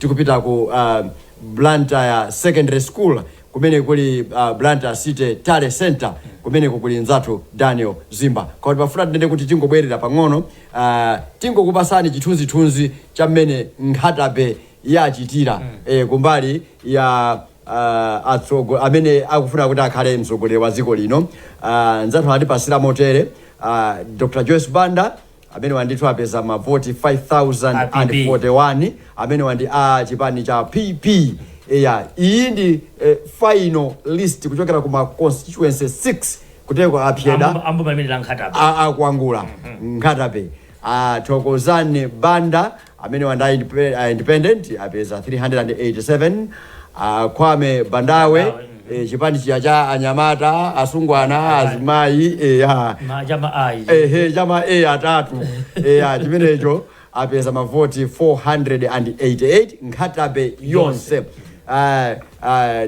Tikupita ku Blantyre Secondary School, kumene kuli Blantyre City Tally Center, kumeneko kuli nzathu Daniel Zimba. Koma pafuna tinene kuti tingobwerera pang'ono, tingokupasani chithunzithunzi cha mmene Nkhata Bay yachitira kumbali ya amene akufuna kuti akhale mtsogoleri wa dziko lino. Nzathu atipasira motere: Dr Joyce Banda, amene wandithu apeza mavoti 5041, amene wandi a chipani cha PP. Eya, iyi ndi final list kuchokera kuma constituency 6 kuteko apyeda. Ambo pamene la Nkhata Bay. Akuangula Nkhata Bay. Thokozani Banda, amene wanda independent, apeza 387. Kwame Bandawe, Bandawe, chipani chiya cha anyamata, asungwana, azimayi, eya. Chama ayi. Ehe, chama e atatu, eya, chimenecho apeza mavoti 488 Nkhata Bay yonse.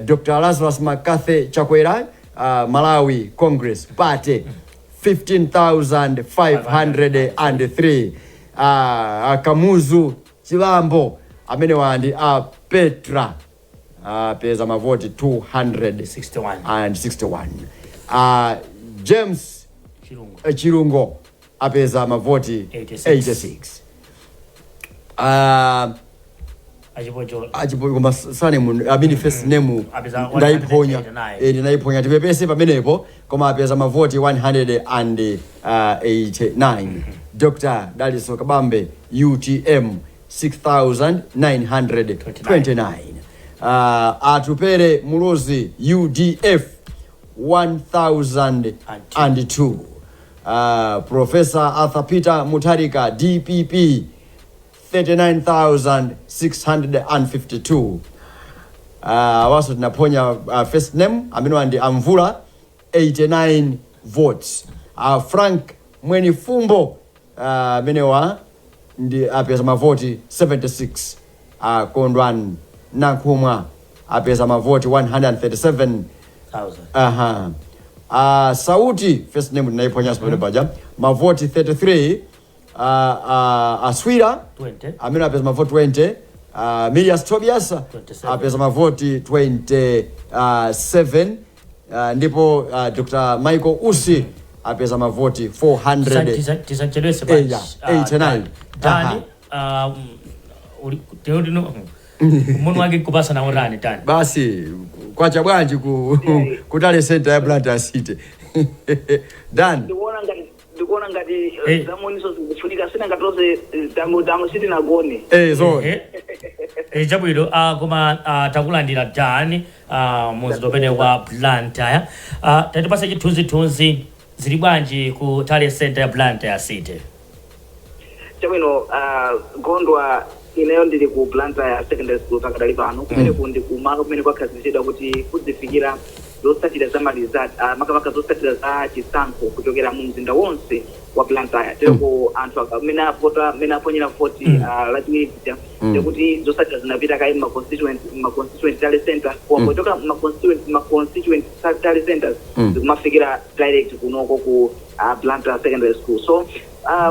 Dr Lazarus McCarthy Chakwera, Malawi Congress Party, 15,503. Kamuzu Chibambo, amene wandi a Petra, apeza mavoti 61. 261. James Chilungo. Chilungo apeza mavoti 86. 86. Achipocho. Koma surname, amene first name Apeza ndayiphonya. 189. Ndinayiphonya, tipepese pamenepo, koma apeza mavoti 189. Dr Daliso Kabambe, UTM, 6929. Atupere Muluzi, UDF, 1002. Professor Arthur Peter Mutharika, DPP, 39,652. Waso tinaphonya first name, amene ndi Amvula, 89 votes. Frank Mwenifumbo, amenewa ndi apeza mavoti 76. Kondwani Nankhumwa apeza mavoti 137 thousand. Aha. Sauti, first name tinaiphonyanso pamene paja, mavoti 33. Aswira 20. amene apeza mavoti 20. Milias Tobias 27. apeza mavoti 27. Ndipo Dr Michael Usi apeza mavoti 400 Tisachedwese. Eya, 89. Dani, teotino munu wake kupasa nawo tani tani. Basi, kwacha bwanji ku tally center ya Blantyre City, Dan? Ndikuona ngati zamoniso zikufunika, sina ngati tonse tangu tangu sitinagone. So Chabwino, koma takulandira Dani mumzinda umene wa Blantyre. Tatipasa chithunzithunzi, zili bwanji ku tally center ya Blantyre City? Chabwino, Gondwa, ineyo ndili ku Blantyre Secondary School pakadali pano, kumene kundi kumalo kumene kwakhazikitsidwa kuti kudzifikira zotsatira za ma result, makamaka zotsatira za chisankho kuchokera mu mzinda wonse wa Blantyre. Tereko anthu amene avota, amene aponyera voti lachiwiri kuja, ndikuti zotsatira zinapita kayi ma constituent tally center, koma pochoka ma constituent tally centers zikumafikira direct kunoko ku Blantyre Secondary School. So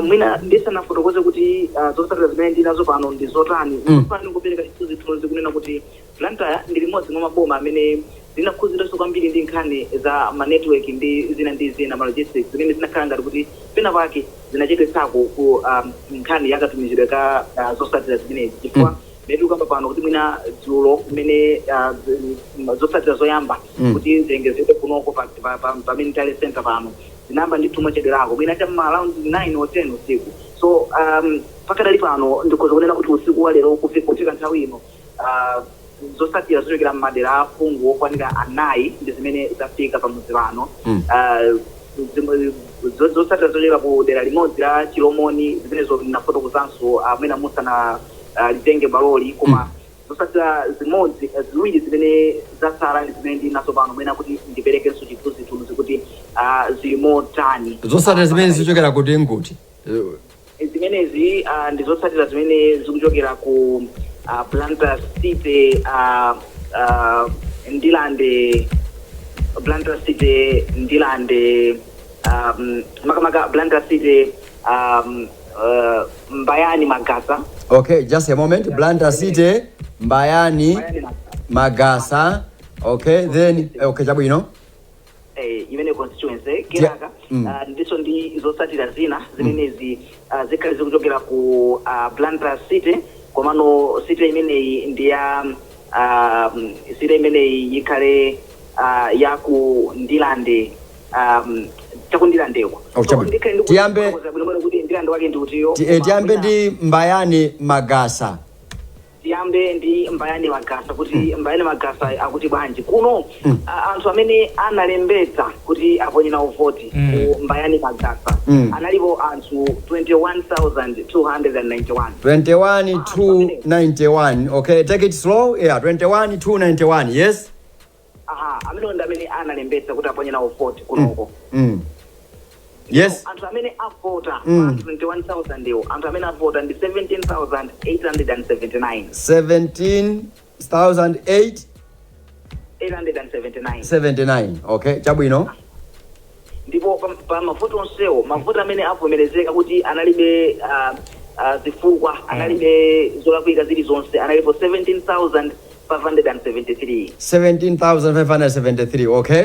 mwina ndisanafotokoze kuti zotsatira zimene ndinazo pano ndi zotani, pano ndikupereka chithunzithunzi kunena kuti Blantyre ndi limodzi mwa maboma amene linakhudzidwanso kwambiri ndi nkhani za ma network ndi zina ndi zina, ma logistics, zimene zinakhala ngati kuti pena pake zinachedwetsako ku nkhani yakatumizidwe ka zotsatira zimenezi, chifukwa mmene tikukamba pano kuti mwina dzulo kumene zotsatira zoyamba kuti zilengezedwe kunoko pamene tally center pano zinayamba ndithu mochedwerako, mwina cha ma around 9 or 10 usiku. So pakadali pano ndikhoza kunena kuti usiku wa lero kufika nthawi ino, zotsatira zochokera m'madera aphungu okwanira anayi ndi zimene zafika pamudzi pano. Zotsatira zochokera ku dera limodzi la Chilomoni, zimenezo ndinafotokozanso amene musana litenge baloli, koma zotsatira zimodzi, ziwiri zimene zatsala ndi zimene ndinazo pano, mwina kuti ndiperekenso chithunzithunzi kuti zili motani. Zotsatira zimene zichokera kuti nkuti? Zimenezi ndi zotsatira zimene zikuchokera ku Blantyre City, Ndilande, Blantyre City, Ndilande, makamaka Blantyre City, Mbayani Magasa. Okay, just a moment. Blantyre City, Mbayani Mbayani Magasa. Magasa. Okay, then okay, chabwino. Imene constituency. Kenaka ndiso ndi zotsatira zina zimenezi zikhale zikuchokera ku Blantyre City, komano city imeneyi ndi ya city imeneyi ikhale ya ku Ndilande, chakundilandeko. Oh, chabwino. Bwinobwino kuti Ndilande wake ndi utiyo. Tiyambe ndi Mbayani Magasa. Tiyambe ndi Mbayani Magasa, kuti Mbayani Magasa akuti bwanji kuno. Anthu amene analembetsa kuti aponye nawo voti ku Mbayani Magasa analipo anthu 21,291. 21,291. Okay, take it slow. Yeah, 21,291. Yes. Aha, amene ndi amene analembetsa kuti aponye nawo voti kunoko. Yes. Anthu amene avota, anthu 21,000 iwo, anthu amene avota ndi 17,879. 17,879. 879. Okay, chabwino. Ndipo pa mavoti onsewo, mavoti amene avomerezeka kuti analibe zifukwa, analibe zolakwika zilizonse, analipo 17,573. 17,573. Okay.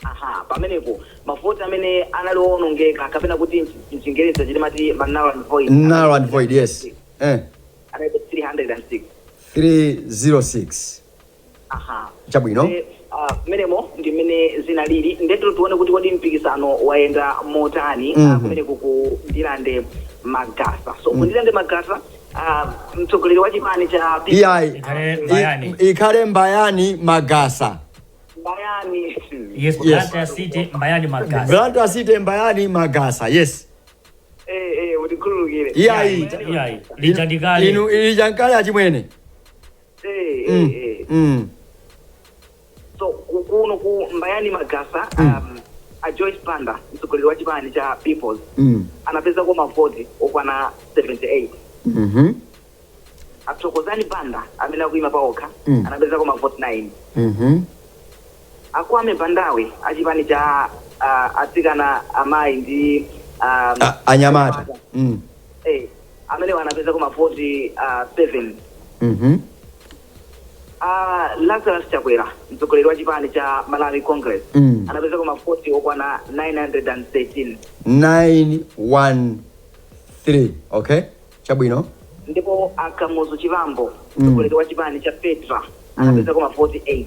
Aha, pamenepo mavoti amene anali owonongeka, kapena kuti mchingereza chitimati ma null and void. Null and void. Yes. Analipo 306. 306. Aha. Chabwino. Mmenemo ndi mmene zinalili. Ndetero tione kuti kodi mpikisano wayenda motani kumeneko ku Ndilande Magasa. So ku Ndilande Magasa, mtsogoleri wa chipani cha Iyayi. Ikhale Mbayani. Ikhale Mbayani Magasa. Mbayani. Yes. Yes. Blantyre City, Mbayani Magasa. Blantyre City, Mbayani Magasa. Yes. Utikhululukire. Iyayi. Iyayi, lija ndikale. Inu ilija nkale, achimwene. So kuno ku Mbayani Magasa, a Joyce Banda, mtsogoleri wa chipani cha Peoples, anapezako mavoti okwana 78. Athokozani Banda, amene akuyima paokha, anapezako mavoti 9. Akwame Bandawe achipani cha atsikana, amayi ndi Anyamata. Amene anapezako mavoti 7. Lazarus Chakwera, mtsogoleri wa chipani cha Malawi Congress, anapezako mavoti okwana 913. 913. Okay, chabwino. Ndipo Akamuzu Chivambo, mtsogoleri wa chipani cha Petra, anapezako mavoti 8.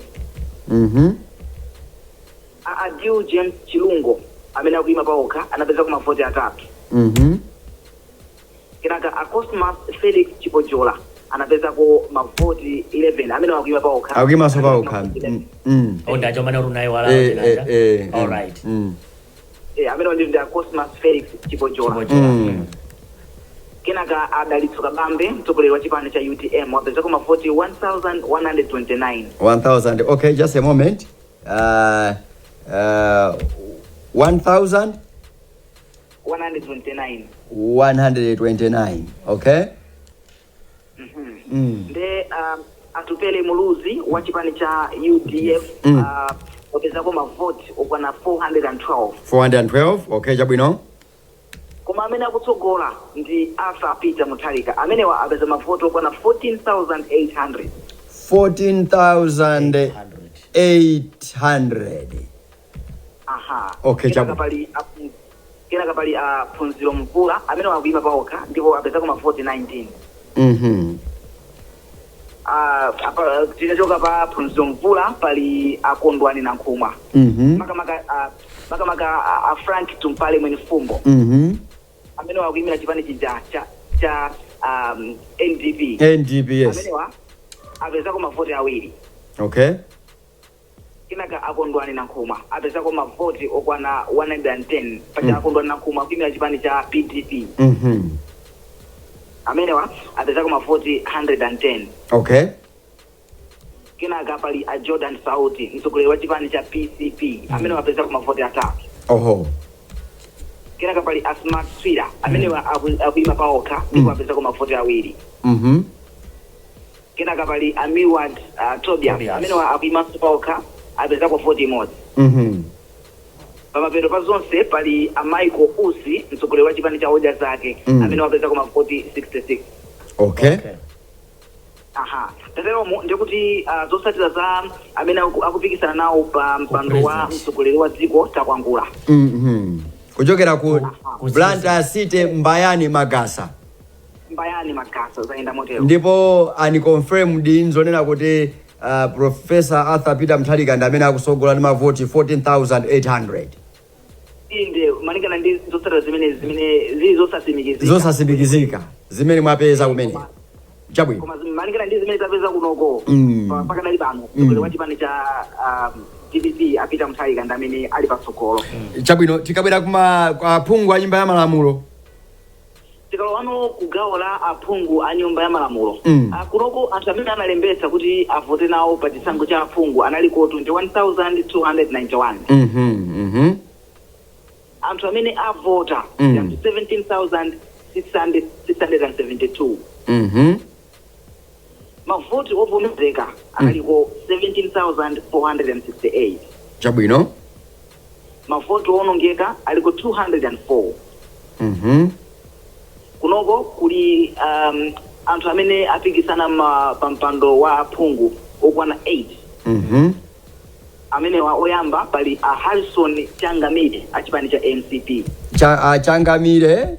Adiu James Chilungo, amene akuyima paokha, anapezako mavoti 3. Kenaka a Cosmas Felix Chipojola anapezako mavoti 11, amene akuyima paokha. Akuyimanso paokha. Anapezako mavoti 11. Oh, ndacho amene unayiwala. All right. Amene ndi a Cosmas Felix Chipojola. Chipojola. Kenaka Adalitso Kabambe, mtsogoleri wa chipani cha UTM, wapezako mavoti 1129. 1000. Okay, just a moment. 1000 129. 129. Okay. Nde Atupele Muluzi wa chipani cha UDF wapezako mavoti okwana 412. 412. Okay, chabwino. Koma amene akutsogola ndi Arthur Peter Mutharika, amenewa apeza mavoti okwana 14,800. 14,800. Aha. Okay, Kenaka chabwino. Kenaka pali Phunziro Mvula, amene akuyima paokha ndipo apezako mavoti 19. Apa tinachoka pa Phunziro Mvula, pali Akondwani Nankhumwa, makamaka a Frank Tumpale Mwenifumbo, amene akuyimira chipani chija cha NDP. NDP, yes. Amenewa apezako mavoti 2. Kenaka Akondwani Nankhumwa apezako mavoti okwana 110 pacha. Akondwani Nankhumwa akuyimira chipani cha PDP. Amenewa apezako mavoti 110. Kenaka pali a Jordan Sauti, mtsogoleri wa chipani cha PCP, amene apezako mavoti 3. Kenaka pali a Smart Swira, amene akuyima paokha ndipo apezako mavoti 2. Kenaka pali a Miward Tobias, Tobias. amene akuyimanso paokha, apezako voti 1. Pamapeto pa zonse pali a Michael Usi, mtsogoleri wa chipani cha Odya Zake, amene wapezako mavoti 66. Okay. Aha, tateromo ndikuti zotsatira za amene akupikisana nawo pa mpando wa President. mtsogoleri wa dziko takwangula. Kuchokera ku Ku Blantyre City, Mbayani Magasa. Mbayani Magasa, zayenda motero. Ndipo unconfirmed nzonena kuti Professor Arthur Peter Mutharika ndi amene akusogola ndi mavoti 14,800? Inde, malingana ndi zotsatira zimene zili zosatsimikizika. Zosatsimikizika zimene mwapeza kumene, chabwino. Koma malingana ndi zimene tapeza kunoko, pakadali pano mtsogoleri wa chipani cha DPP a Peter Mutharika ndi amene ali patsogolo. Chabwino, tikabwera kuma kwa aphungu a nyumba ya malamulo. Tikalowano ku gawo la aphungu a nyumba ya malamulo, kunoko anthu amene analembetsa kuti avote nawo pa chisankho cha aphungu analiko 21,291. Anthu amene avota anthu 17,672. Mavoti ovomerezeka analiko 17,468. Chabwino. Mavoti owonongeka aliko 204. Kunoko kuli anthu amene apikisana pa mpando wa aphungu okwana 8. Amenewa, oyamba pali a Harrison Changamire a chipani cha MCP. Changamire,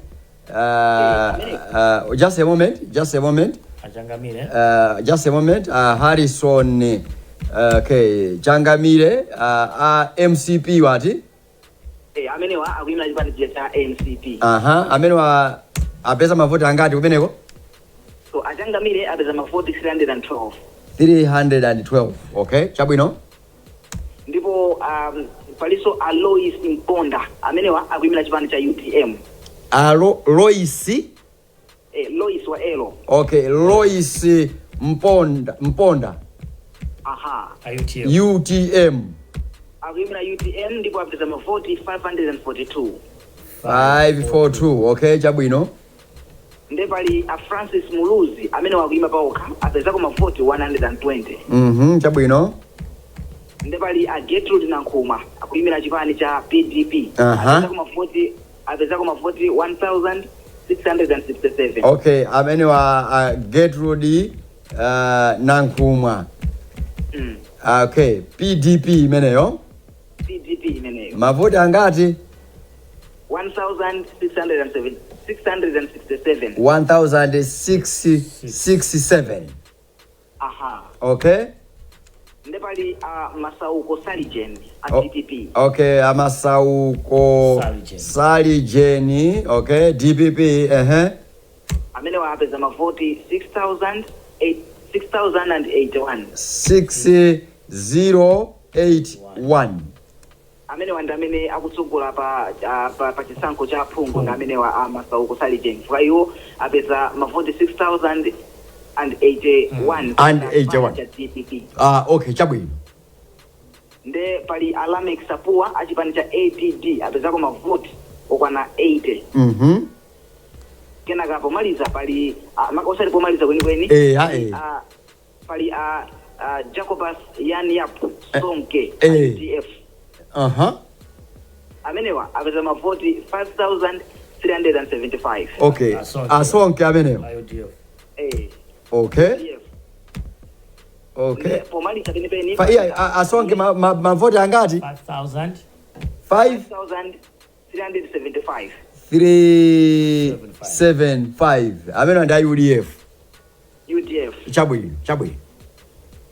just a moment, just a moment. Achangamire. Just a moment. Harrison, okay, Changamire, MCP wati? Amenewa akuyimira chipani cha MCP. Aha, amenewa apeza mavoti angati kumeneko? So Achangamire apeza mavoti 312. 312, okay, chabwino. Ndipo palinso Alois Mponda, amenewa akuyimira chipani cha UTM. Lois? Lois wa Elo. Okay, Lois Mponda, Mponda. Aha. A UTM. UTM. Akuyimira UTM ndipo apeza mavoti 542. 542, okay, chabwino. Nde pali a Francis Muluzi amene wakuyima paokha, apezako mavoti 120. Chabwino. Nde pali a Gertrude Nankhumwa akuyimira chipani cha PDP. Apezako mavoti 1667. Okay, amene wa Gertrude Nankhumwa. Okay, PDP imeneyo. PDP imeneyo. Mavoti angati? 1607, 667. 1667. Aha. Okay. Nde pali a Masauko Salijen a DPP. Okay, amasauko Salijen. Salijeni, okay, DPP, ehe. Amene apeza mavoti 6081. 6081. Amene wandi amene akutsogola pa chisankho cha aphungu ndi amene wa a Masauko Salijen, chifukwa iwo apeza mavoti 6081. And 81. Cha DPP. Ah, okay, chabwino. Nde pali Alamek Sapua achipani cha APD, apezako mavoti okwana 80. Kenaka pomaliza pali osati pomaliza kwenikweni, pali Jacobus Yaniap Sonke, UDF. Amenewa apeza mavoti 5375. Okay. Asonke. Asonke amenewa. A UDF. Okay. UDF. Okay. Nde pomaliza penipeni Iya, Asonke mavoti angati? 5000 5 5375. 3 7 5, amene ndi a UDF. UDF. Chabwino, chabwino.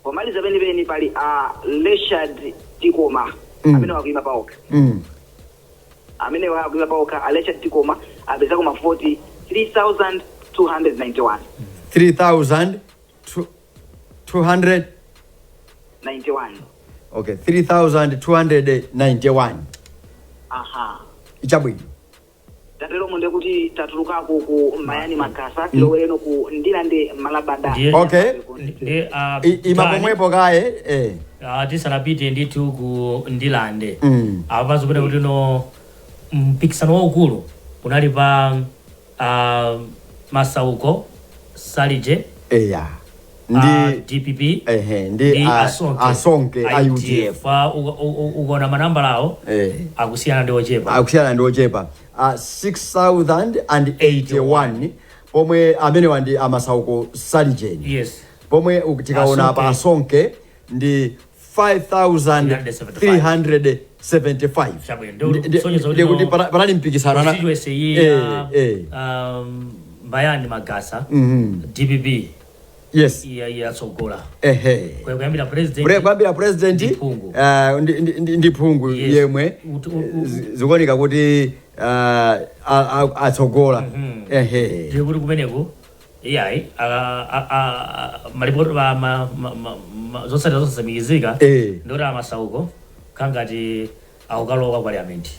Pomaliza penipeni pali a Leshad Tikoma, amene wakuima paokha. Amene wakuima paokha a Leshad Tikoma apezako mavoti 3291. 3200 91. Okay, 3291. Aha. Chabwino. Tateromo ndekuti tatulukako ku Mayani Magasa, tilowereno ku Ndilande Malabada. Okay. Ndi Ima Dani, pomwepo kaye. Tisanapite ndithu ku Ndilande, apaso pene kuti no mpikisano waukulu unali pa Masauko Salije, Eya, ndi DPP, ehe, ndi Asonke, Asonke a UDF. Ukaona manambala awo akusiyana ndi ochepa. Akusiyana ndi ochepa, 6081, pomwe amenewa ndi Amasauko Salijeni. Yes. Pomwe tikaona apa Asonke. Asonke ndi 5375. Chabwino, kusonyeza kuti Ndikuti no- panali mpikisano Constituency iyi Eh, eh. Mbayani Magasa, DPP Yes. yatsogola Ehe. kuyambira president Kuyambira president ndi phungu. Ndi phungu Yes. yemwe. Zikuoneka kuti atsogola. Ehe. Ndikuti kumeneku iyayi, malipoti zotsatira zosasimikizika ndikuti amasauko khangati akukalowa kwa parliament.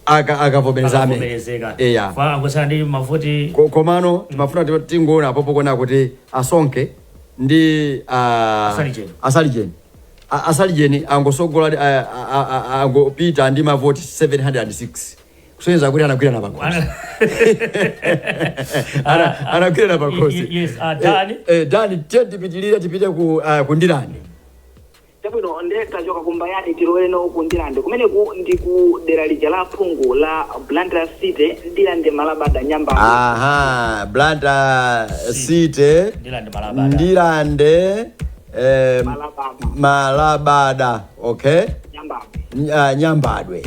Akavomereza amene. Akavomerezeka. Eya. Fa angosana ndi mavoti. Komano timafuna tingoona apopo kuona kuti Asonke ndi Asalijeni. Asalijeni. Asalijeni angosogola, angopita ndi mavoti 706, kusonyeza kuti anagwirana pakhosi. Anagwirana pakhosi. Yes, Dani. Dani, tiye tipitilire, tipite ku Ndilande. Chabwino, nde tachoka kumbayani, tilowere ku Ndilande. Kumeneku ndi ku dera lija la phungu la Blantyre City, Ndilande, Malabada, Nyamba. Aha, Blantyre City. Ndilande, Malabada. Ndilande, Malabada. Malabada, okay. Nyambadwe. Nyambadwe.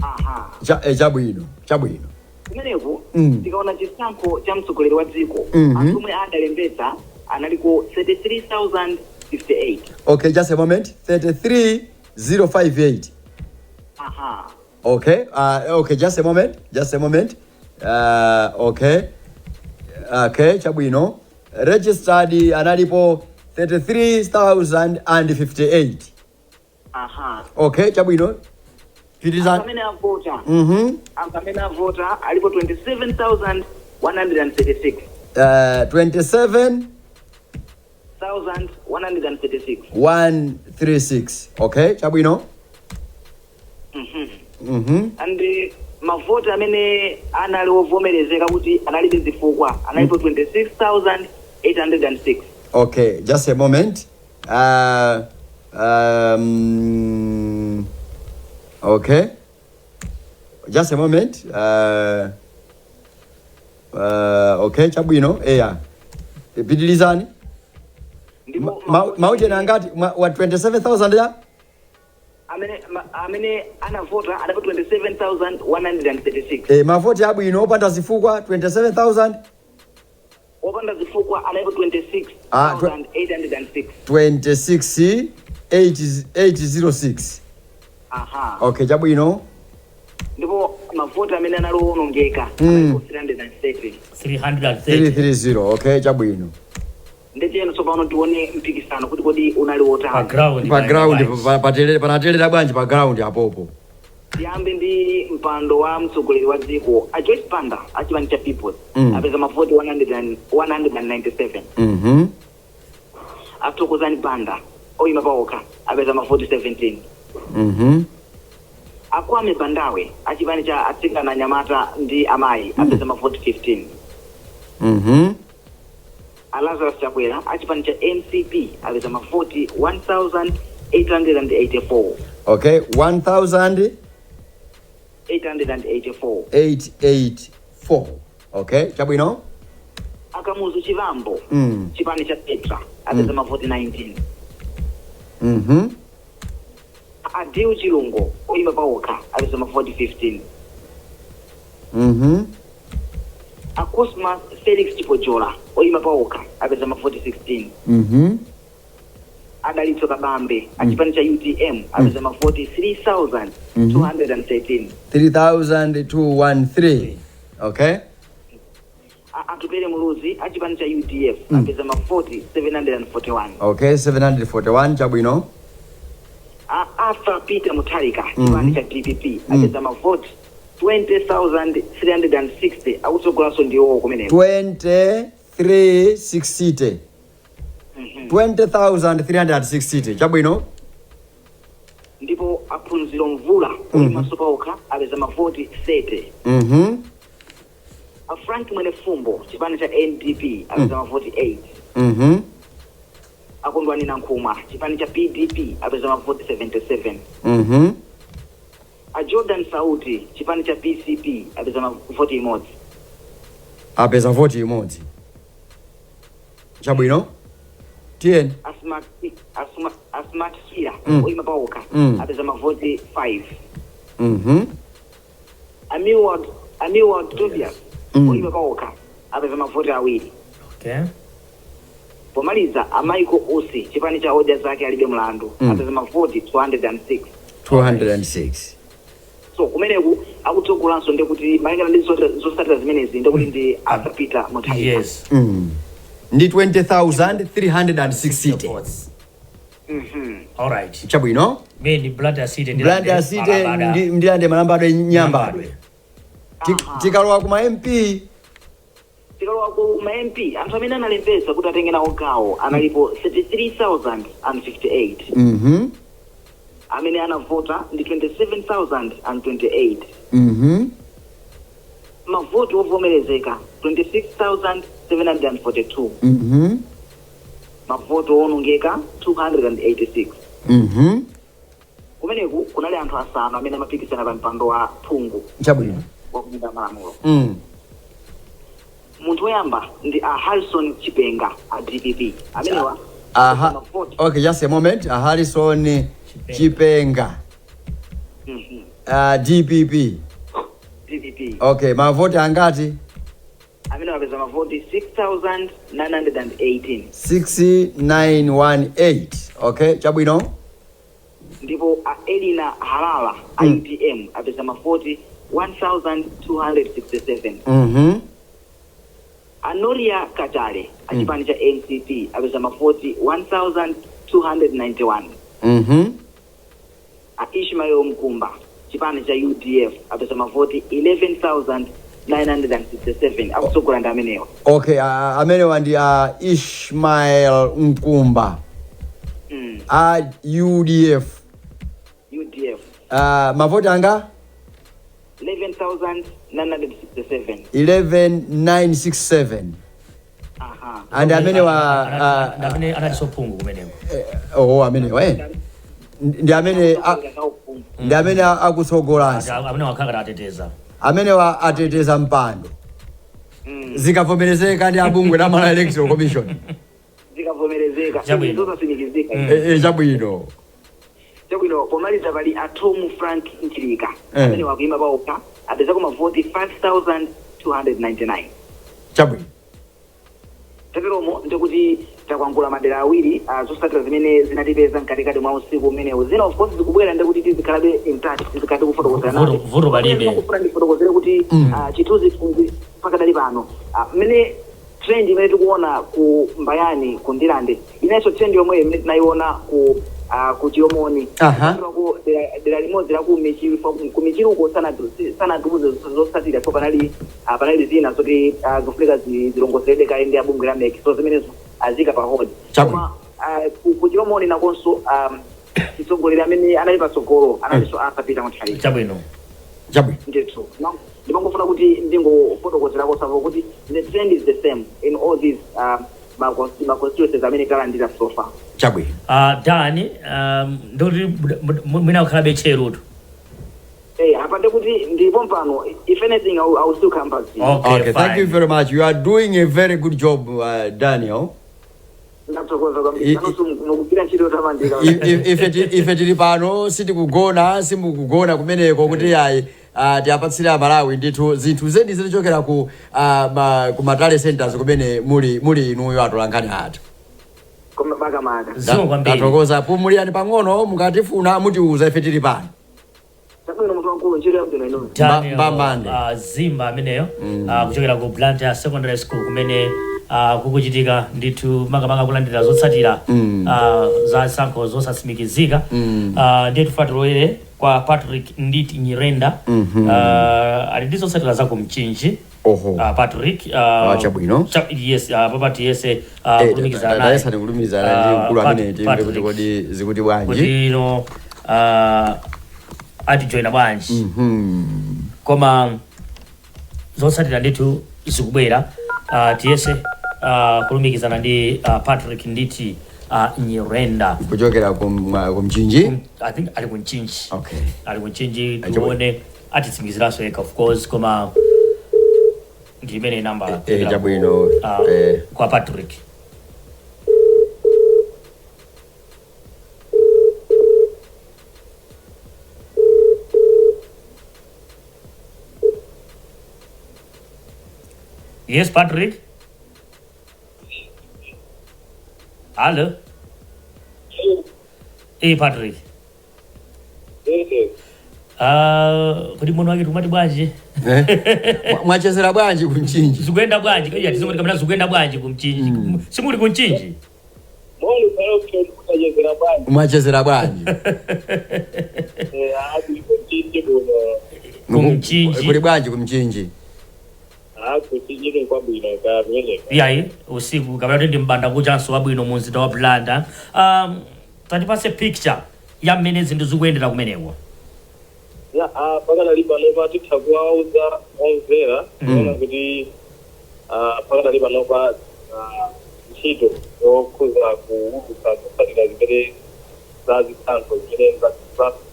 Aha. Chabwino, chabwino. Kumeneku tikaona chisankho cha mtsogoleri wa dziko, anthu omwe adalembetsa analiko 33,058. Okay, just a moment. 33058. Aha. Okay, okay, just a moment, just a moment. Okay, okay, chabwino. Registered analipo 33,058. Aha. Okay, chabwino. Anthu Pitirizani. amene avota, anthu amene avota alipo 27,136. 27 136. 136. Okay, chabwino. And mavoti amene anali ovomerezeka kuti analibe zifukwa analipo 26,806. Okay, just a moment. Okay, just a moment. Okay, chabwino. Eya, pitilizani. Ndipo Maujena angati wa 27,000 ya? Amene anavota analipo 27,136. Mavoti abwino opanda zifukwa 27,000 Opanda zifukwa analipo 26,806. 26 806. Aha. Okay, chabwino. Ndipo mavoti amene anali owonongeka analipo 330. 330. 330. Okay, chabwino. Ndecheno tsopano tione mpikisano kuti kodi unali Pa wotani. ground. Pa ground panatelera bwanji pa ground apopo? Tiyambe ndi mpando wa mtsogoleri wa dziko. A Joyce Banda achipani cha Peoples apeza mavoti 100 197. Athokozani Banda oyima paokha apeza mavoti 17. Akwame Bandawe achipani cha atsikana, anyamata ndi amayi apeza mavoti 15. A Lazarus Chakwera achipani cha MCP apeza mavoti 1884. Okay, 1000 884. 884. Okay, chabwino. Akamuzu Chivambo, chipani cha Petra, apeza mavoti 19. Adiu Chilungo oyima paokha apeza mavoti 15. A Cosmas Felix Chipojola oyima paokha apeza mavoti 16. Adalitso Kabambe achipani cha UTM apeza mavoti 3213. 3213. Okay. Atupele Muluzi achipani cha UDF apeza mavoti 741. Okay, 741, chabwino. A Arthur Peter Mutharika, chipani cha DPP, apeza mavoti 20,360, akutsogolanso ndiwowo kumeneko. 2360. 20,360, chabwino. Ndipo Aphunziro Mvula oyimanso paokha apeza mavoti 30. A Frank Mwenefumbo, chipani cha NDP, apeza mavoti 8. Akondwani Nankhumwa, chipani cha PDP, apeza mavoti 77. A Jordan Sauti, chipani cha PCP, apeza mavoti imodzi. Apeza voti imodzi, chabwino. Tiyeni. Asmart Sira oyima paokha apeza mavoti 5. Amiward Tobias oyima paokha apeza mavoti 2. Okay. Pomaliza, a Michael Usi, chipani cha Odya Zake Alibe Mlandu, apeza mavoti 206. 206. So kumeneku akutsogolanso ndekuti malingana ndi zotsatira zimenezi ndekuti ndi Arthur Peter Mutharika. Yes. Ndi 20,360. Votes. Mhm. All right. Chabwino. Meni Blantyre City. Blantyre City Ndilande, Malambadwe, Nyambadwe. Tikalowa kuma MP? Tikalowa ku ma MP, anthu amene analembetsa kuti atenge nawo gawo analipo 33,058. Amene anavota ndi 27,028. Mavoti ovomerezeka 26,742. Mavoti owonongeka 286. Kumeneku kunali anthu asanu amene amapikisana pa mpando wa phungu wa kunyumba ya malamulo. Munthu woyamba ndi a Harrison Chipenga a DPP, amenewa Aha. mavoti Okay, just a moment. A Harrison Chipenga. Chipenga. DPP. DPP. Okay, mavoti angati? Amene wapeza mavoti 6918. 6918. Okay, chabwino. Ndipo a Elina Halala a UTM apeza mavoti 1267. A Noria Katale a chipani cha MCP apeza mavoti 1291. A Ishmael Mkumba, chipani cha UDF, apeza mavoti 11,967. Akutsogola ndi amenewa. Okay, amenewa ndi Ishmael Mkumba a UDF. UDF. Mavoti anga? 11,967. 11967. Aha. And amenewa Amene analinso phungu kumeneko. Oh, amenewa ndi amene ndi amene akutsogolanso. Amene wakhala ateteza. Amenewa ateteza mpando zikavomerezeka ndi abungwe la Malawi Electoral Commission. Zikavomerezeka. Chabwino. Zosasimikizika. Chabwino. Chabwino. Pomaliza pali a Tom Frank Nchilika, amene wakuyima paokha, apezako mavoti 5299. Chabwino. Tateromo ndikuti takwangula madera awiri, zotsatira zimene zinatipeza mkatikati mwa usiku umenewu. Zina of course zikubwera, ndikuti tizikhalabe in touch, tizikhale tikufotokozera. Vuto palibe. Kufuna ndifotokozere kuti chithunzithunzi pakadali pano, mmene trend imene tikuona ku Mbayani ku Ndilande, inenso trend yomwe imene tinayiona ku Chilomoni. Ku dera limodzi la ku Michiru, ku Michiruko sanatiuze zotsatira, so panali zina zoti zofunika zilongosoledwe kale ndi abungwe la MEC, so zimenezo azika pa hold. Chabwino. Koma ku Chilomoni nakonso mtsogoleri amene anali patsogolo analinso Arthur Peter Mutharika. Chabwino. Chabwino. Ndithu ndimangofuna kuti ndingofotokozerako savo kuti the trend is the same in all these ma constituencies amene talandira so far. Chabwino. Dani, ndikuti mwina kukhalabe tcherutu. Hey, apa ndikuti ndipo mpano, if anything, I will still come back to you. Okay, Okay, thank fine. you very much. You are doing a very good job, Daniel. Ndathokoza kwambiri. Nanonso mukugwira ntchito yotamandika. Ife tili pano, sitikugona, simukugona kumeneko kuti ayi, tiapatsire Amalawi ndithu zinthu zedi zitichokera ku ma tally centers kumene muli inuyo atolankhani athu. Koma makamaka. Zikomo kwambiri. Tathokoza, pumulirani pang'ono, mukatifuna mutiuza, ife tili pano. Chabwino, munthu wamkulu, ntchito yabwino inuyo. Daniel Mbambande. Zimba ameneyo, kuchokera ku Blantyre Secondary School kumene kukuchitika ndithu makamaka kulandira zotsatira za zisankho zosatsimikizika. Ndiye tifatilowere kwa Patrick Nditi Nyirenda. Ali ndi zotsatira za ku Mchinji. Oho. Patrick, Ah, chabwino. Yes, papa tiyese kulumikizana naye. Tayesani kulumikizana ndi mkulu amene timve kuti Patrick. kodi zikuti bwanji. Kuti ino atijoyina bwanji. Koma zotsatira ndithu zikubwera. Tiyese kulumikizana ndi Patrick Nditi Nyirenda. Kuchokera ku Mchinji. I think ali ku Mchinji. Okay. Ali ku Mchinji. Chabwino. Tione, atitsimikiziranso yekha of course, koma ndi imene namba Chabwino, kwa Patrick. Yes, Patrick. Hello. Eh, Patrick. Kuti muno wake tikumati bwanji? Eh? Mwachezera bwanji kumchinji? Zikuyenda bwanji? Kaya tizingoti kapena zikuyenda bwanji kumchinji? Simuli kumchinji? Moli palo kutachezera bwanji. Mwachezera bwanji? Ati kuchinji kuno. Kumchinji. Kuli bwanji kumchinji? Kuchinji ni kwabwino ka kumeneko. Iyayi, usiku kapena kuti ndi mbanda kuchanso wabwino mu mzinda wa Blantyre. Tatipase picture ya mmene zinthu zikuyendera kumeneko. Ya, pakadali panopa titha kuwauza omvera kuona kuti pakadali panopa ntchito yokhuza kuwulutsa zotsatira zimene za zisankho zimene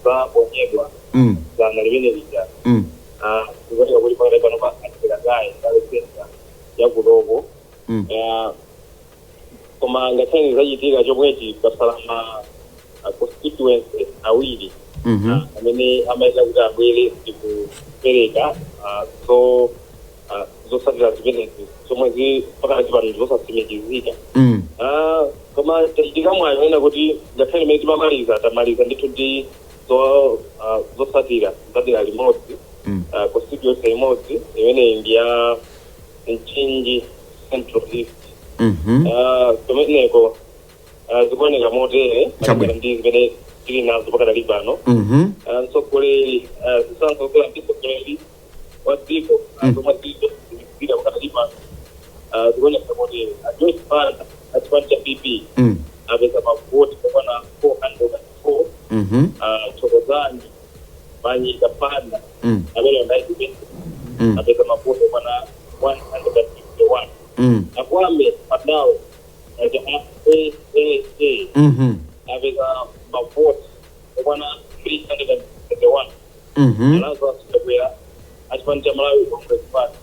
zaponyedwa zana limene lija, zikuoneka kuti pakadali panopa atseka kaye tally center yakuloko. Koma ngakhale zachitika chomwechi, kwasala ma constituency awiri amene amayenera kuti abwere ndikupereka zotsatira zimenezi zomwe pakati pano zosatsimikizika. Koma tachitika mwayi onena kuti ngakhale imene timamaliza, tamaliza ndithu ndi zotsatira zadera limodzi, constituency imodzi imeneyi ndi ya Mchinji Central East. Kumeneko zikuoneka motere Chabwino. ndi zimene tili nazo pakadali pano. Mtsogoleri, zisankho kula ndi mtsogoleri wa dziko zomwe zili pakadali pano, zikuoneka motere: a Joyce Banda a chipani cha PP apeza mavoti okwana 404. Thokozani Manyika Banda amene ndi independent apeza mavoti okwana 151. Akwame Padawo aja AAA apeza mavoti okwana 331. Lazarus Chakwera achipani cha Malawi Congress Party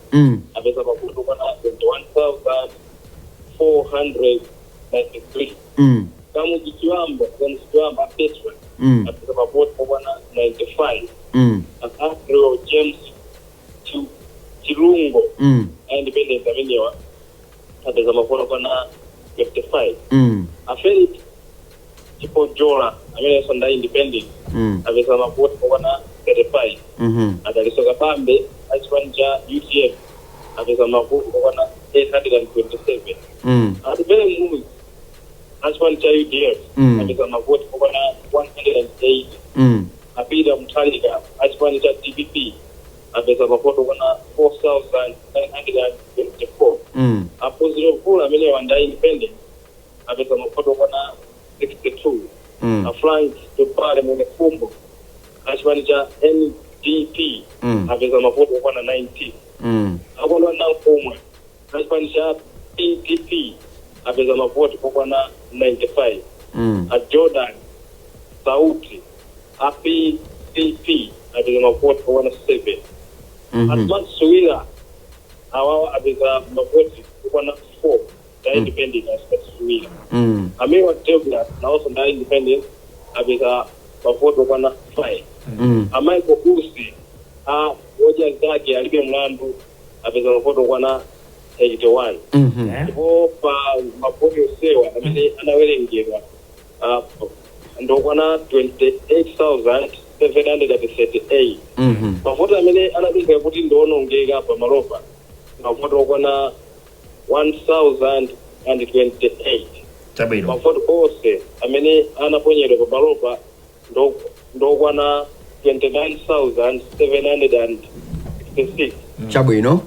apeza mavoti okwana 21,493. Kamuzu Chiwambo, Kamuzu Chiwamba Petra apeza mavoti okwana 95. Andrew James Chilungo independent amenewa apeza mavoti okwana 55. A Felix Chipojola amenenso nda independent apeza mavoti okwana 35. Adaliso Kabambe achipani cha UTM apeza mavoti okwana 827. Atupele Muluzi achipani cha UDF apeza mavoti okwana 180. A Peter Mutharika achipani cha DPP apeza mavoti okwana 4924. Aphunziro Mvula amene wanda independent apeza mavoti okwana 62. A Frank Tupale Mwenefumbo achipani cha NDP apeza mavoti okwana 19. Akondwa Nankhumwa achipani cha PPP apeza mavoti okwana 95. A Jordan Sauti a PPP apeza mavoti okwana 7. Asmat Suwira awawa apeza mavoti okwana 4 da independent Asmat Suwira. Amewa Douglas nawonso nda independent apeza mavoti okwana 5. A Michael Usi a Odya Zake Alibe Mlandu apeza mavoti okwana 81. Ndipo pa mavoti onsewa amene anawerengedwa ndokwana 28,738. Mavoti amene anapezeka kuti ndionongeka pamalopa, mavoti okwana 1028. Mavoti onse amene anaponyedwa pamalopa ndokwana 29,766. Chabwino.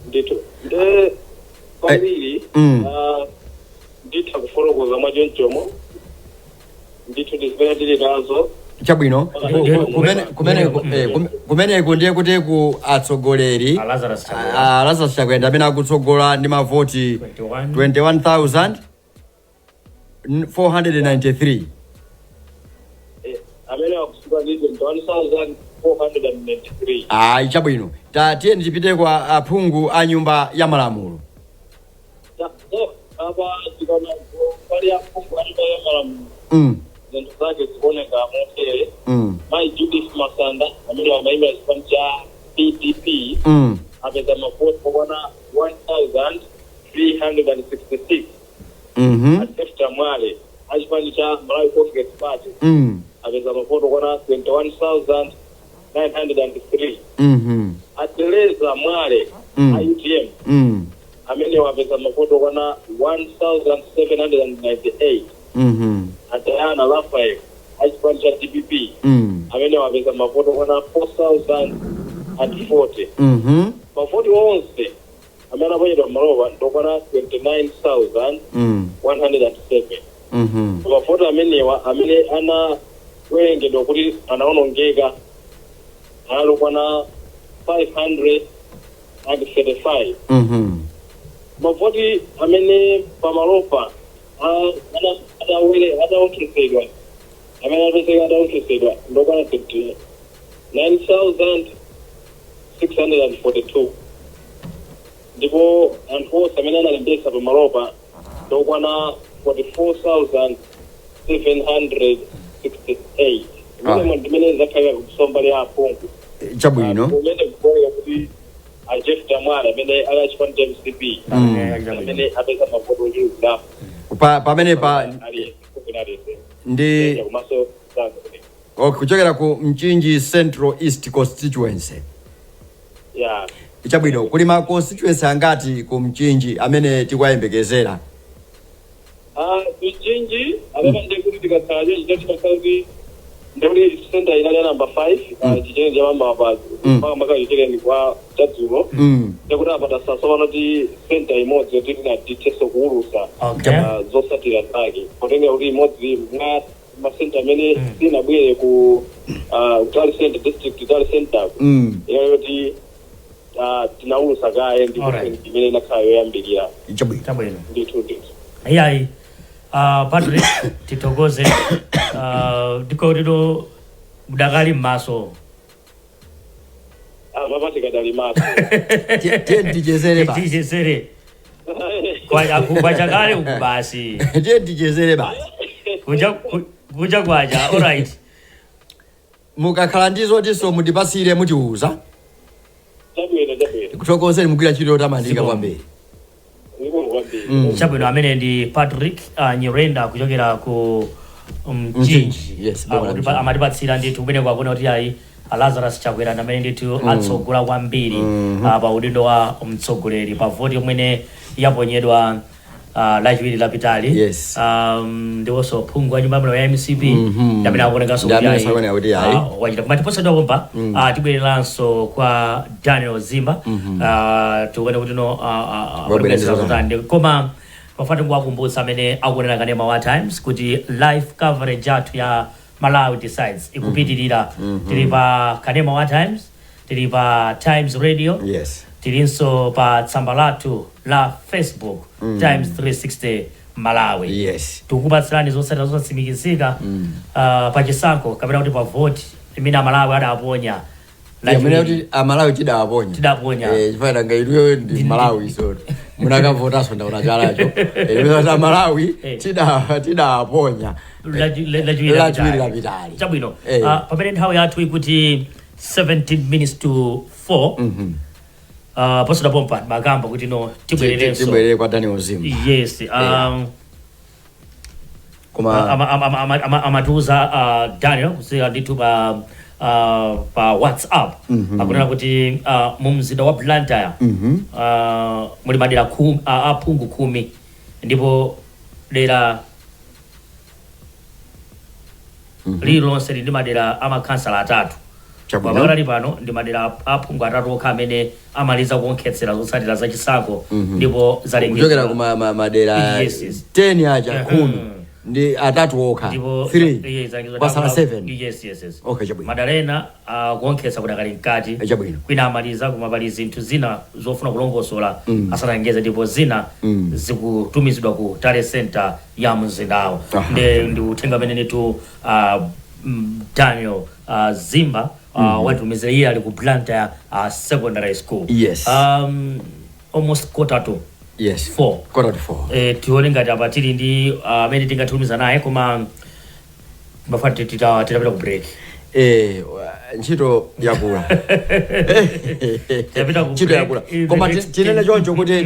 Ndithu, nde kwambiri nditha kufotokoza mwachonchomo ndithu ndi zimene tili nazo. Chabwino. Kumeneko ndiye kuti ku atsogoleri A Lazarus Chakwera. A Lazarus Chakwera amene akutsogola ndi mavoti 21. 21,493. Amene akusuka ndi 21,493. Ayi, chabwino, tiyeni tipite kwa aphungu a nyumba ya malamulo. Apa tikaona pali aphungu a nyumba ya malamulo, zinthu zake zikuoneka motere: Mayi Judith Masanda amene amayimira chipani cha PDP apeza mavoti okwana 366. A Jefta Mwale achipani cha Malawi Congress Party apeza mavoti okwana 21,903. Ateleza Mwale a UTM amene wapeza mavoti okwana 1798. Adayana Rafael achipani cha DPP amene wapeza mavoti okwana 4040. Mavoti onse amene aponyedwa malowa ndokwana 29,107. Mavoti amenewa amene anawerengedwa kuti anawonongeka analokwana 535. Mavoti amene pamalopa adaonkhedwa, amene apezeka adaonkhedwa, ndokwana 59,642, ndipo anthu onse amene analembetsa pamalopa ndokwana 44,768. Imene ndimene zakhalira kusomba lya aphungu. Chabwino. Kumene kuoneka kuti a Jefta Mwale amene ali achipani cha MCP amene apeza mavoti ochulukirapo. Pamene pa Aliyense aliyense ndi komanso zanga. Okay, kuchokera ku Mchinji Central East constituency. Ya. Chabwino, kuli ma constituency angati ku Mchinji amene tikuwayembekezera? Ah, Mchinji apapa ndekuti tikakhala chonchi chatikakhala kuti ndekuti center inali ya number 5, chichenji chamamba pa mpaka chichereni kwa chadzulo. Ndekuti apa tasasopano ti center imodzi yoti tinadithenso kuwulusa zotsatira zake, potengera kuti imodzi mwa masenta amene sinabwere ku tally center, district tally center, yoti tinawulusa kaye ndi imene inakhala yoyambirira. Chabwino. Chabwino. Ndithu, ndithu. Iyayi, Patrick, tithokoze. Ndiko tino mudakali m'maso. Papa tikadali maso. Tiye tichezere basi. Tichezere. Kwacha kale uku basi. Tiye tichezere basi. Kunja kwacha, alright. Mukakhala ndizotinso mutipasire, mutiuza. Chabwino, chabwino. Kuthokozeni, mugwira ntchito yotamandika Zikomo. kwambiri. Zikomo kwambiri. Chabwino, amene ndi Patrick Nyirenda kuchokera ku Mchinji. Mchinji, yes, boma la Mchinji. Amatipatsira ndithu kumene kwakuna kuti ayi, Lazarus Chakwera amene ndithu atsogola kwambiri pa udindo wa mtsogoleri pa voti yomwene yaponyedwa Lachiwiri lapitali. Ndiwonso phungu wa nyumba ya ya MCP ndamene akuonekanso Ndi kuti amene ayi, sakuoneka kuti ayi. Wachita koma tiposedwa kompa. Tibwereranso kwa Daniel Zimba, tikuone kuti no Wabwera ndi zotani. Koma pafati kuwakumbutsa amene akuonera kanema wa Times kuti live coverage yathu ya Malawi Decides ikupitirira. Tili pa kanema wa Times, tili pa Times Radio, tilinso pa tsamba lathu la Facebook, Times 360 Malawi. Tikukupatsirani zotsatira zosatsimikizika pa chisankho kapena kuti pa voti imene Amalawi adaponya amene Lachiwiri. kuti Amalawi tidawaponya. Tidaponya. Chifukwa nga inuyo ndi Malawi, so munakavotanso, ndaona chalacho. Kuti Amalawi tidawaponya Lachiwiri Lachiwiri lapitali. Chabwino. Pamene nthawi yathu ikuti 17 minutes to 4, posada pompa makamba kuti no tibwererenso. Tibwerere kwa Daniel Zimba. Yes. Koma Amatiuza Daniel kusika ndithu pa WhatsApp, akunena kuti mu mzinda wa Blantyre muli madera aphungu 10, ndipo dera lililonse lili ndi madera amakhansala atatu. Pakatali pano ndi madera aphungu atatu okha amene amaliza kuonkhetsera zotsatira zachisankho ndipo zalengezedwa. Kuchokera ku madera Yes. 10 aja, 10 ndi atatu okha. Ndipo 3 yes, zalengezedwa. kwasala 7. Yes. Okay, chabwino. Madera ena kuonkhetsa kudakali mkati. Chabwino. Kwina amaliza, koma pali zinthu zina zofuna kulongosola asalengeze, ndipo zina zikutumizidwa ku tally center ya mzindawo. Ndi uthenga amene nditu Daniel Zimba watumizira. Iye ali ku Blantyre Secondary School. Almost quarter to 4. Quarter to 4. Tione ngati apa tili ndi amene tingatumiza naye, koma mafati titapita ku break. Ntchito yakula. Tapita ku Ntchito break yakula, in the koma next tinene choncho kuti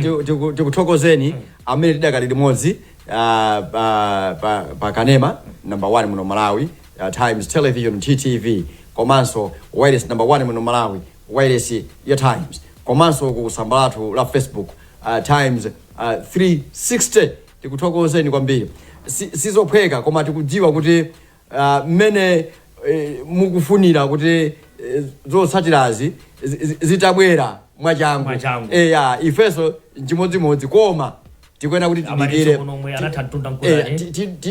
tikuthokozeni amene tidakali limodzi pa kanema number 1 muno Malawi, Times Television, TTV, komanso wireless number 1 muno Malawi, wireless ya Times, komanso ku tsamba lathu la Facebook, Times 360. Tikuthokozeni kwambiri. Sizophweka, koma tikudziwa kuti mmene mukufunira kuti zotsatirazi zitabwera mwachangu. Mwachangu. Eya, ifenso chimodzimodzi, koma tikuyenera kuti tidikire. Amatinso kuno anatha mtunda mkulani.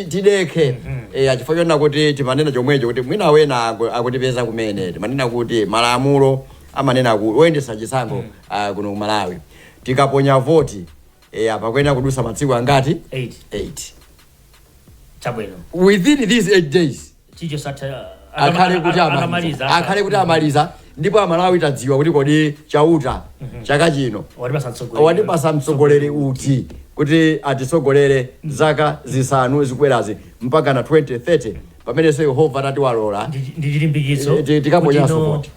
Tidekhe, eya, chifukwa chonena kuti timanena chomwecho kuti mwina wena akutipeza kumene timanena kuti malamulo amanena ku oyendesa chisankho kuno ku Malawi, tikaponya voti, eya, pakuyenera kudusa masiku angati? 8. 8. Chabwino. Within these 8 days chicho satha akhale kuti amaliza. Atamaliza. Akhale kuti amaliza, ndipo Amalawi tadziwa kuti kodi Chauta chaka chino watipasa mtsogoleri. Watipasa mtsogoleri uti kuti atitsogolere zaka 5 zikubwerazi mpaka na 2030, pamenenso Yehova atatiwalola. Ndi chilimbikitso Tikaponyanso kuti voti.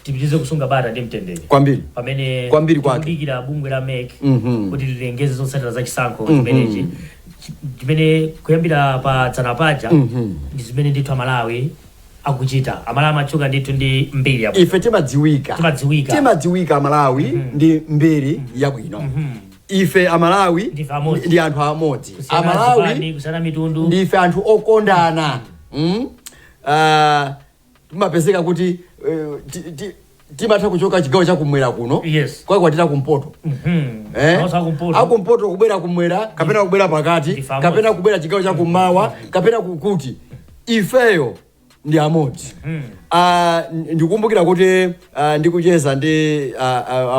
Tipitirize kusunga bata ndi mtendere Kwambiri. pamene Kwambiri kwake. tikudikira bungwe la MEC kuti lilengeze zotsatira za chisankho chimenechi, chimene kuyambira pa dzana paja ndi zimene ndithu Amalawi akuchita. Amalawi amatchuka ndithu ndi mbiri yabwino. Ife timadziwika. Timadziwika. Timadziwika Amalawi ndi mbiri yabwino. Ife Amalawi Ndife amodzi. ndi anthu amodzi. Kusiyana Amalawi zipani, kusiyana mitundu. Ndife anthu okondana. Timapezeka kuti timatha kuchoka chigawo chakumwera kuno kwakwatira kumpoto. Eh? Nawonso akumpoto. Akumpoto kubwera kumwera, kapena kubwera pakati, Ndife amodzi. kapena kubwera chigawo chakummawa, kapena kukuti, ifeyo ndi amodzi. Ndikumbukira kuti ndikucheza ndi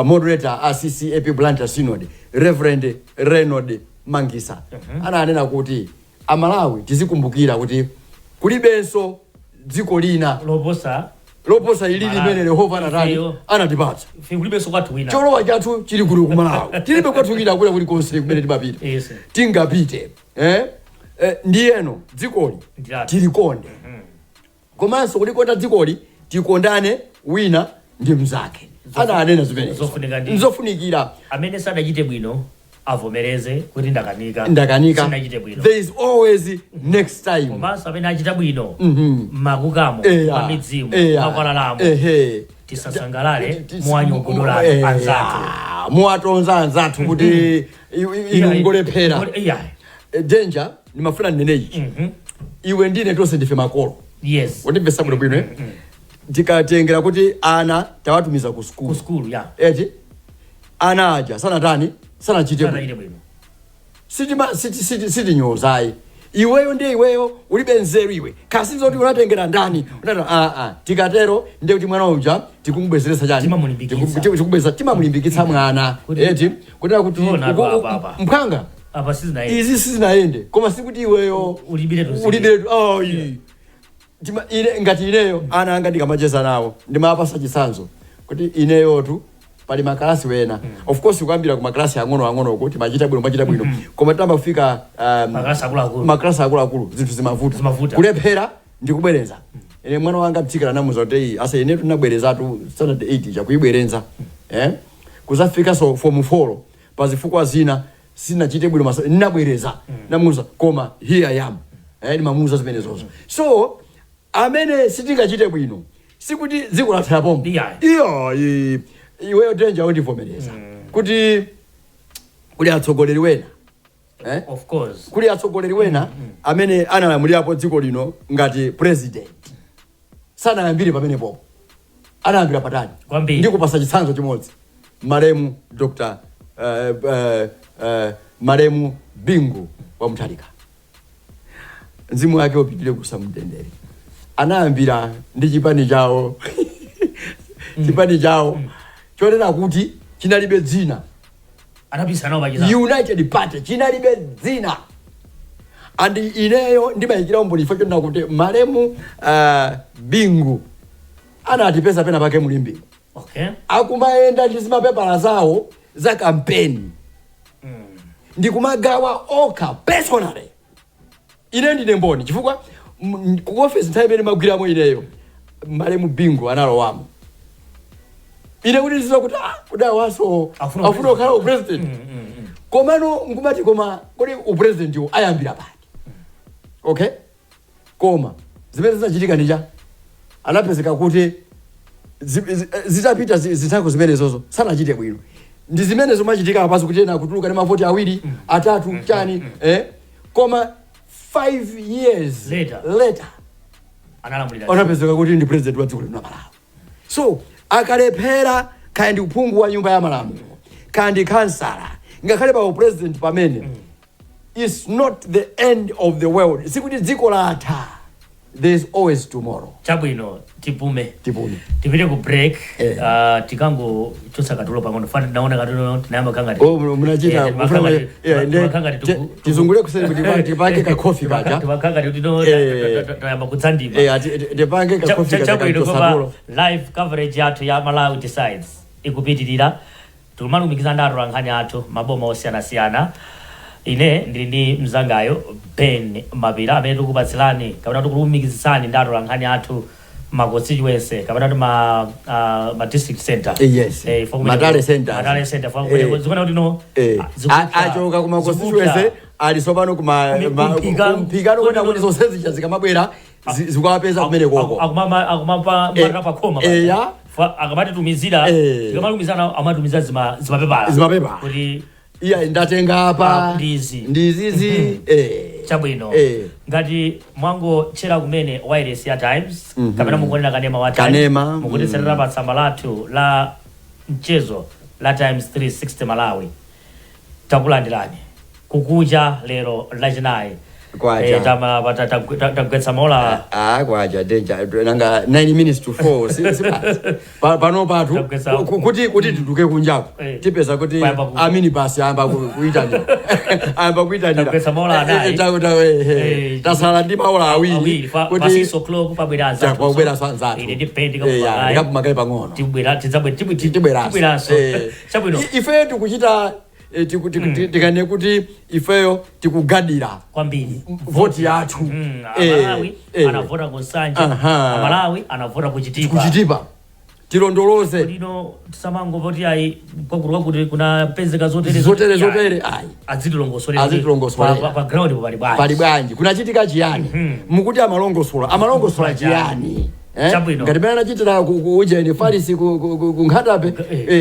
moderator a CCAP Blantyre Synod, Reverend Reynold Mangisa, ananena kuti Amalawi tizikumbukira kuti kulibenso dziko lina loposa loposa ili Malawi. limene Yehova anatani? Ifeyo. Anatipatsa. Ife kulibenso kwathu wina. Cholowa chathu chili kuno ku Malawi. Tilibe kwathu kwina kuya kulikonse kumene timapita. Tingapite, eh? Ndiyeno dzikoli Ndilatu. tilikonde, komanso kulikonda dzikoli, tikondane wina ndi mnzake. Ananena zimenezo. Zofunika Nzofunikira. Amene sadachite bwino avomereze kuti ndakanika. Ndakanika. Sinachite bwino. There is always next time. Komanso amene achita bwino makukamo, mamidzimu, makwalalamo, tisasangalale muwanyogodolani anzathu. Muwatonza anzathu kuti inu ngolephera. Iya. Danger, ndimafuna ndinene ichi. Iwe ndine tonse ndife makolo. Undimvesa bwino bwino, eh? Tikatengera kuti ana tawatumiza ku Ku skulu, skulu, ya. Eti ana aja sanatani? Sanachite bwino. Sanachite bwino. Sitinyozayi iweyo ndiye iweyo ulibe nzeru iwe, kasi zoti unatengera ndani, unata a tikatero ndiye kuti mwana uja tikumubwezeresa chani? Timamulimbikitsa. Tikubweza, timamulimbikitsa mwana. Eti kunena kuti Tiona apa, apa. mphanga, apa sizinayi. Izi sizinayende, koma sikuti iweyo Ulibiretu zinthu. ulibiretu ayi. Ine ngati ineyo ana anga ndikamacheza nawo ndimapasa chitsanzo kuti ineyotu pali makalasi wena, of course kuyambira ku makalasi ang'ono ang'ono kuti machita bwino, machita bwino, koma titambafika Makalasi akuluakulu. Makalasi akuluakulu zinthu zimavuta. Zimavuta. Kulephera ndi kubwereza. Ine mwana wanga mtsikana namuza kuti, "Ei, ase inetu ndinabwerezatu standard 8 chakuibwerenza, eh kuzafika so form 4 pazifukwa zina sinachite bwino ndinabwereza." Namuza, koma here I am, eh ndimamuza zimenezozo. So amene sitingachite bwino, sikuti dziko lathera pompo. Iya. Iyo iweyo Danger undivomereza kuti kuli atsogoleri wena, eh? Of course. Kuli atsogoleri wena amene analamulirapo dziko lino ngati president, sanayambire pamenepopo, anayambira patali. Kwambiri. Ndikupasa chitsanzo chimodzi, malemu Dr. Malemu Bingu wa Mutharika, mzimu wake upitire kusamtendere, anayambira ndi chipani chawo, chipani chawo chonena kuti chinalibe dzina. Anapisa nawo pachizano. United Party chinalibe dzina. And ineyo ndimayikira umboni chifukwa chonena kuti malemu Bingu anatipeza pena pake mulimbiko akumayenda ndi zimapepala zawo za kampeni ndikumagawa okha personally. Ine ndine mboni chifukwa ku office nthawi imene magwiramo ineyo Malemu Bingu analowamo, ine kuti ndiziwa kuti ah, kudawaso Afuna afuna kukhala upresident. Komano nkumati, koma kodi upresidentiwo ayambira pati? Okay, koma zimene zinachitika ndija anapezeka kuti zitapita zitako zimenezozo sanachite bwino. Ndi zimene zimachitika apaso kuti ena kutuluka ndi mavoti awiri, atatu, chani, koma 5 years later. Later analamulira. Anapezeka kuti ndi president wa dziko lino la Malawi. So akalephera, kaya ndi uphungu wa nyumba ya malamulo, kaya ndi kansala, ngakhale pa upresident pamene, it's not the end of the world. Sikuti dziko latha. There is always tomorrow. Chabwino, tipume. Tipume. Tipite ku break. Eh. Tikangochotsa katulo pang'ono. Fana tinaona katulo tinayamba kangati. Oh, munachita tizungule kuseri kuti tipange kakhofi kaja. Timakangati kuti no, tayamba kudzandima. Tipange kakhofi kaja. Chabwino, koma kachosatulo. Live coverage yathu ya Malawi Decides ikupitirira. Tikumalumikiza ndi atolankhani athu maboma osiyanasiyana. Ine ndili ndi mzangayo Ben Mapira, amene tikupatsirani kapena tikulumikizitsani ndi atolankhani athu ma constituency kapena kuti ma district center. Yes. For Ma tally centers. Ma tally center for zikuona kuti no, Achoka kuma constituency, ali sopano kuma Kumphika. Kumphika kwenda kuti zonse zija zikamabwera zikawapeza kumene koko. Akumapa pakhoma. Ya. Akamatitumizira, tikamalumizana amatumiza zimapepala. Zimapepala. Kuti iya, ndatenga apa. Ah, ndizi. Ndizizi. Chabwino. Eh. Ngati mwangotchera kumene wireless ya Times kapena mukuonera kanema wa Times, Kanema, mukutitsalira pa tsamba lathu la mchezo la Times 360 Malawi. Takulandirani. Kukucha lero Lachinayi. Kwacha. Tagwetsa maola. Ah, kwacha danger nanga 9 minutes to 4 si basi. Pano patu kuti tituke kunjaku, tipeza kuti Kwayamba amini basi ayamba kuitanira, ayamba kuitanira. Tagwetsa maola anayi. Tasala ndi maola awiri. Awiri pa 6 o'clock pabwera anzathu. Pabwera anzathu. Ine ndi Ben. Ndikapumakayi pang'ono. Tibwera, tidzabwera, Tibweranso. tibweranso. Chabwino. Ifeyo tikuchita tikane kuti ifeyo tikugadira kwambiri voti yathu. Amalawi anavota ku Nsanje. Amalawi anavota ku Chitipa. Kuchitipa tilondoloze. Lino tisamangopoti ayi, kwakuti kwakuti kunapezeka zotere. Zotere zotere, ayi. Azitilongosolera. Azitilongosolera. Pa ground pali bwanji? Pali bwanji? Kunachitika chiyani? Mukuti amalongosola, amalongosola chiyani? Eh? Chabwino. Ngati pamene anachitira ku ujeni Farisi ku Nkhatape,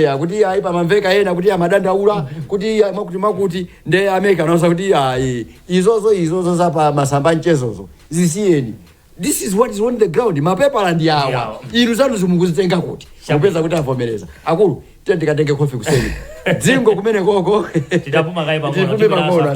akuti ayi, pamamveka ena kuti amadandaula kuti ayi, makuti makuti, nde ameka anauza kuti ayi, izozo za pa masamba mchezozo zisiyeni. This is what is on the ground. Mapepala ndi awa. Awa. Inu zanu zimukuzitenga kuti? Mupeza kuti avomereza. Akulu, tiye ndikatenge khofi kuseri dzingo kumene koko. Tidapuma kaye pang'ono. Tipume Tibweranso. pang'ono.